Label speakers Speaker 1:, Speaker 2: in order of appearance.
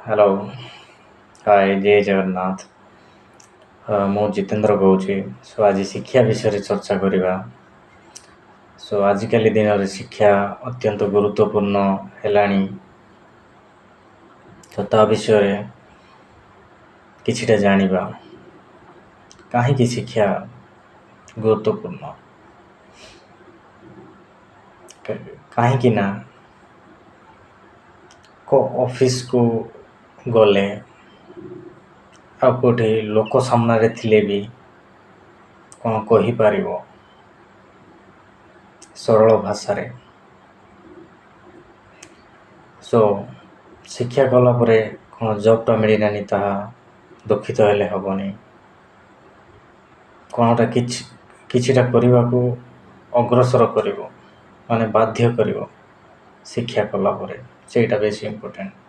Speaker 1: Hello, ହାଏ, ଜୟ ଜଗନ୍ନାଥ। ମୁଁ ଜିତେନ୍ଦ୍ର କହୁଛି। Show ଆଜି ଶିକ୍ଷା ବିଷୟରେ ଚର୍ଚ୍ଚା କରିବା। ସୋ ଆଜିକାଲି ଦିନରେ ଶିକ୍ଷା ଅତ୍ୟନ୍ତ ଗୁରୁତ୍ୱପୂର୍ଣ୍ଣ ହେଲାଣି। ତ ତା ବିଷୟରେ କିଛିଟା ଜାଣିବା। କାହିଁକି ଶିକ୍ଷା ଗୁରୁତ୍ୱପୂର୍ଣ୍ଣ? କାହିଁକି ନା ଅଫିସକୁ ଗଲେ ଆଉ କେଉଁଠି ଲୋକ ସାମ୍ନାରେ ଥିଲେ ବି କ'ଣ କହିପାରିବ ସରଳ ଭାଷାରେ। ସୋ ଶିକ୍ଷା କଲା ପରେ କ'ଣ ଜବ୍ଟା ମିଳିଲାନି, ତାହା ଦୁଃଖିତ ହେଲେ ହେବନି। କ'ଣଟା କିଛି କିଛିଟା କରିବାକୁ ଅଗ୍ରସର କରିବ, ମାନେ ବାଧ୍ୟ କରିବ ଶିକ୍ଷା କଲା ପରେ। ସେଇଟା ବେଶୀ ଇମ୍ପୋର୍ଟାଣ୍ଟ।